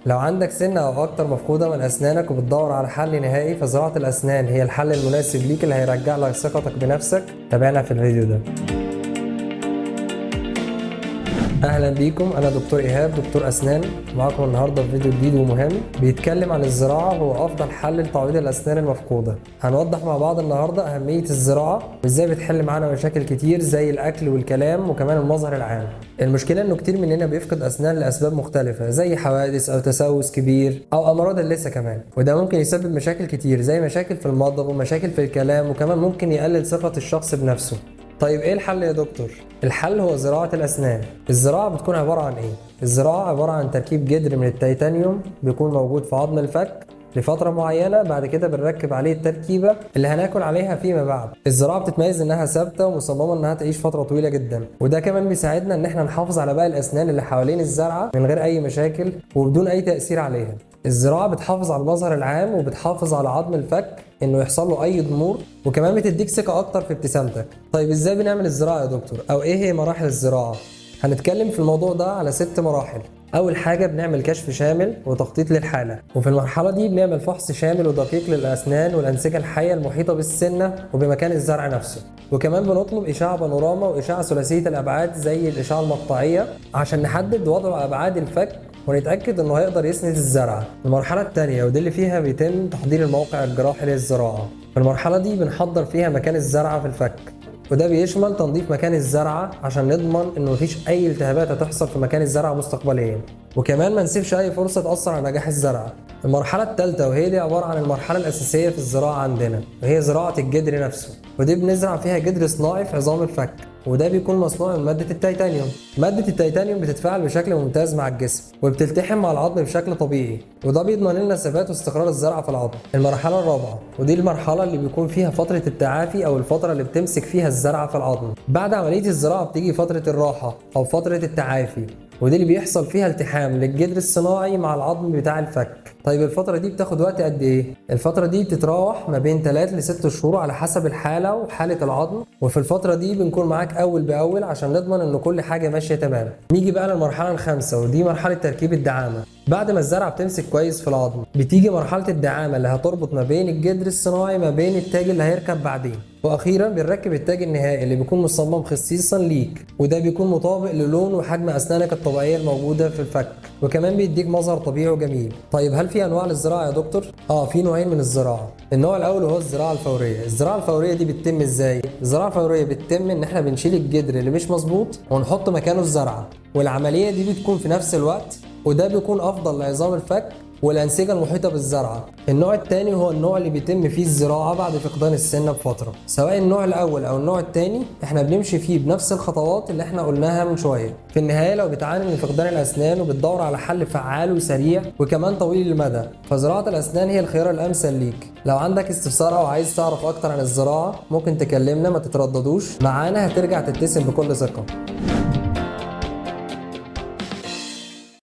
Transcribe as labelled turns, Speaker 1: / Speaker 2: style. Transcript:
Speaker 1: لو عندك سنة أو أكتر مفقودة من أسنانك وبتدور على حل نهائي، فزراعة الأسنان هي الحل المناسب ليك اللي هيرجع لك ثقتك بنفسك. تابعنا في الفيديو ده. اهلا بيكم، انا دكتور ايهاب، دكتور اسنان، معاكم النهارده في فيديو جديد ومهم بيتكلم عن الزراعة، هو افضل حل لتعويض الاسنان المفقودة. هنوضح مع بعض النهارده اهمية الزراعة وازاي بتحل معانا مشاكل كتير زي الاكل والكلام وكمان المظهر العام. المشكلة انه كتير مننا بيفقد اسنان لاسباب مختلفة زي حوادث او تسوس كبير او امراض اللثة كمان، وده ممكن يسبب مشاكل كتير زي مشاكل في المضغ ومشاكل في الكلام، وكمان ممكن يقلل ثقة الشخص بنفسه. طيب ايه الحل يا دكتور؟ الحل هو زراعة الأسنان. الزراعة بتكون عبارة عن ايه؟ الزراعة عبارة عن تركيب جدر من التيتانيوم بيكون موجود في عظم الفك لفترة معينة، بعد كده بنركب عليه التركيبة اللي هناكل عليها فيما بعد. الزراعة بتتميز انها ثابتة ومصممة انها تعيش فترة طويلة جدا، وده كمان بيساعدنا ان احنا نحافظ على باقي الأسنان اللي حوالين الزرعة من غير أي مشاكل وبدون أي تأثير عليها. الزراعة بتحافظ على المظهر العام وبتحافظ على عظم الفك انه يحصل له اي ضمور، وكمان بتديك ثقة اكتر في ابتسامتك. طيب ازاي بنعمل الزراعة يا دكتور؟ او ايه هي مراحل الزراعة؟ هنتكلم في الموضوع ده على 6 مراحل. اول حاجة بنعمل كشف شامل وتخطيط للحالة، وفي المرحلة دي بنعمل فحص شامل ودقيق للأسنان والأنسجة الحية المحيطة بالسنة وبمكان الزرع نفسه، وكمان بنطلب إشعة بانوراما وإشعة ثلاثية الأبعاد زي الإشعة المقطعية عشان نحدد وضع أبعاد الفك ونتأكد إنه هيقدر يسند الزرعة. المرحلة الثانية ودي اللي فيها بيتم تحضير الموقع الجراحي للزراعة. في المرحلة دي بنحضر فيها مكان الزرعة في الفك، وده بيشمل تنظيف مكان الزرعة عشان نضمن إنه مفيش أي التهابات هتحصل في مكان الزرعة مستقبليا، وكمان ما نسيبش أي فرصة تأثر على نجاح الزرعة. المرحلة الثالثة وهي دي عبارة عن المرحلة الأساسية في الزراعة عندنا، وهي زراعة الجدر نفسه، ودي بنزرع فيها جدر صناعي في عظام الفك، وده بيكون مصنوع من مادة التيتانيوم. مادة التيتانيوم بتتفاعل بشكل ممتاز مع الجسم وبتلتحم مع العظم بشكل طبيعي، وده بيضمن لنا ثبات واستقرار الزرعة في العظم. المرحلة الرابعة ودي المرحلة اللي بيكون فيها فترة التعافي أو الفترة اللي بتمسك فيها الزرعة في العظم. بعد عملية الزراعة بتيجي فترة الراحة أو فترة التعافي، ودي اللي بيحصل فيها التحام للجدر الصناعي مع العظم بتاع الفك. طيب الفترة دي بتاخد وقت قد ايه؟ الفترة دي بتتراوح ما بين 3 ل 6 شهور على حسب الحالة وحالة العظم، وفي الفترة دي بنكون معاك أول بأول عشان نضمن إن كل حاجة ماشية تمام. نيجي بقى للمرحلة الخامسة ودي مرحلة تركيب الدعامة. بعد ما الزرعة بتمسك كويس في العظم بتيجي مرحلة الدعامة اللي هتربط ما بين الجدر الصناعي ما بين التاج اللي هيركب بعدين، واخيرا بنركب التاج النهائي اللي بيكون مصمم خصيصا ليك، وده بيكون مطابق للون وحجم اسنانك الطبيعية الموجودة في الفك، وكمان بيديك مظهر طبيعي وجميل. طيب هل في انواع للزراعة يا دكتور؟ في نوعين من الزراعة. النوع الاول هو الزراعة الفورية. الزراعة الفورية دي بتتم ازاي؟ الزراعة الفورية بتتم ان احنا بنشيل الجدر اللي مش مظبوط ونحط مكانه الزرعه، والعملية دي بتكون في نفس الوقت، وده بيكون افضل لعظام الفك والأنسجة المحيطة بالزرعة. النوع الثاني هو النوع اللي بيتم فيه الزراعة بعد فقدان السنة بفترة. سواء النوع الأول أو النوع الثاني احنا بنمشي فيه بنفس الخطوات اللي احنا قلناها من شوية. في النهاية لو بتعاني من فقدان الأسنان وبتدور على حل فعال وسريع وكمان طويل المدى، فزراعة الأسنان هي الخيار الأمثل ليك. لو عندك استفسار أو عايز تعرف أكتر عن الزراعة ممكن تكلمنا، ما تترددوش معانا، هترجع تبتسم بكل ثقة.